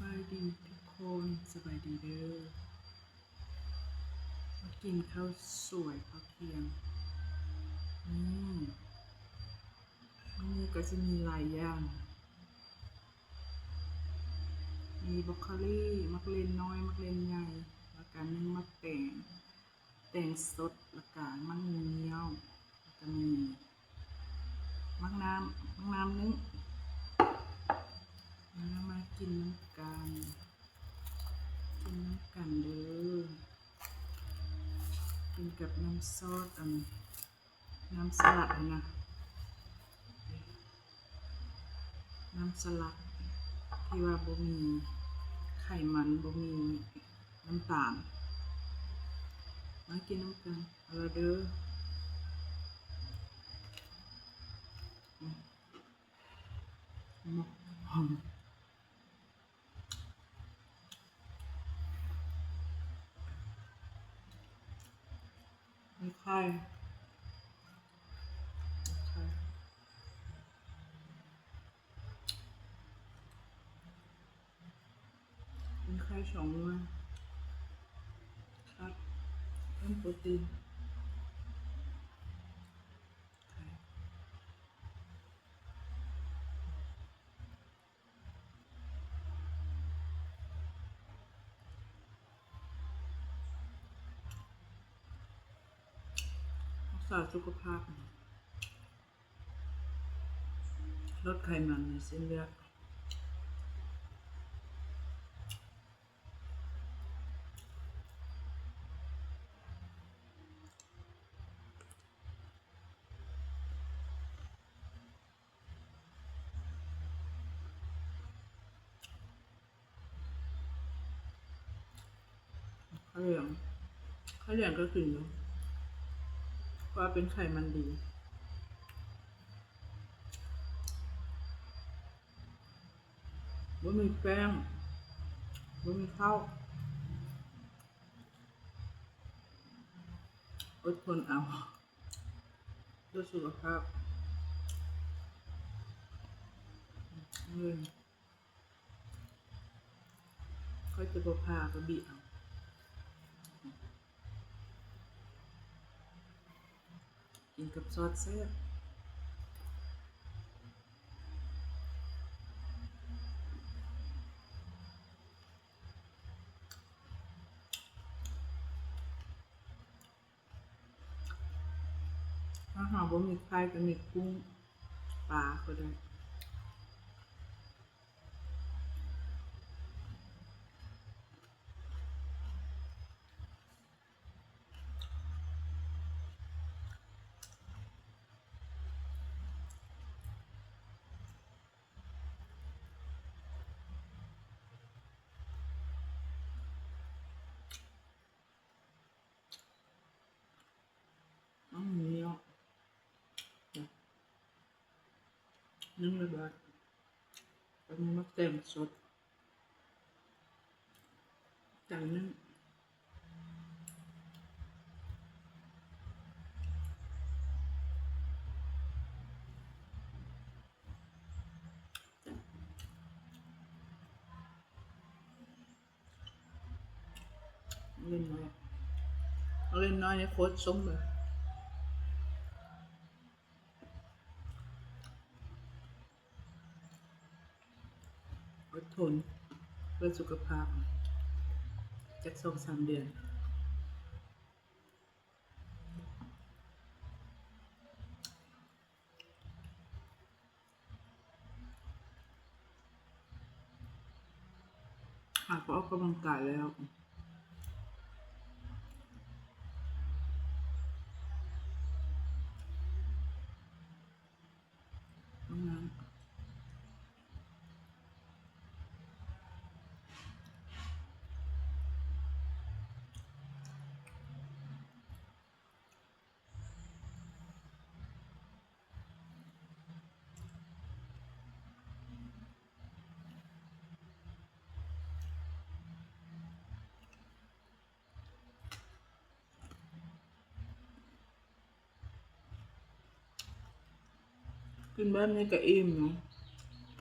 ສະບາຍດີທຸກຄົນ ສະບາຍດີເດີ ມາກິນເຂົ້າສວຍເຂົ້າທ່ຽງ. ນີ້ ມື້ນີ້ກໍຈະມີຫຼາຍຢ່າງ ມີບຣອກໂຄລີ ໝາກເລັ່ນນ້ອຍ ໝາກເລັ່ນໃຫຍ່ ແລ້ວກໍໜຶ້ງໝາກແຕງ ແຕງສົດ ແລ້ວກະໝາກຫຸ່ງຍ່ຽວ ແລ້ວກະມີໝາກນ້ຳ ໝາກນ້ຳໜຶ້ງ. ມາ ມາກິນນຳກັນ ກິນນຳກັນເດີ ກິນກັບນ້ຳຊອດ ອັນ ນ້ຳສະຫຼັດຫັ້ນນະ ນ້ຳສະຫຼັດທີ່ວ່າບໍ່ມີໄຂມັນ ບໍ່ມີນ້ຳຕານ. ມາກິນນຳກັນ ເອົາລະເດີ ອືມ ຫອມ. ມີໄຂ່ ມີໄຂ່ ມີໄຂ່ສອງໜ່ວຍ ຄັບ ເພີ່ມໂປຣຕີນ ໄຂ່. ຮັກສາສຸຂະພາບ ລົດໄຂມັນໃນເສັ້ນເລືອດ. ເຂົ້າຫຼຽງ ເຂົ້າຫຼຽງກໍກິນຢູ່ ເພາະວ່າເປັນໄຂມັນດີ ບໍ່ມີແປ້ງ ບໍ່ມີເຂົ້າ ອົດທົນເອົາ ເພື່ອສຸຂະພາບ. ຂ້ອຍຈະບໍ່ຜ່າ ຂ້ອຍບີບເອົາ ກິນກັບຊອດແຊບ. ຖ້າຫາກບໍ່ມີໄຂ່ ກໍມີກຸ້ງ ປາກໍໄດ້. ໜຶ້ງລຽບຮ້ອຍ ແລ້ວມີໝາກແຕງສົດ ແຕງໜຶ້ງ. ເລັ່ນນ້ອຍ ເລັ່ນນ້ອຍນີ້ໂຄດສົ້ມເລີຍ. ອົດທົນເພື່ອສຸຂະພາບ ຈັກສອງສາມເດືອນ. ຫາກໄປອອກກຳລັງກາຍແລ້ວ ຫ້ອງນ້ຳ. ກິນແບບນີ້ກໍອີ່ມເນາະ.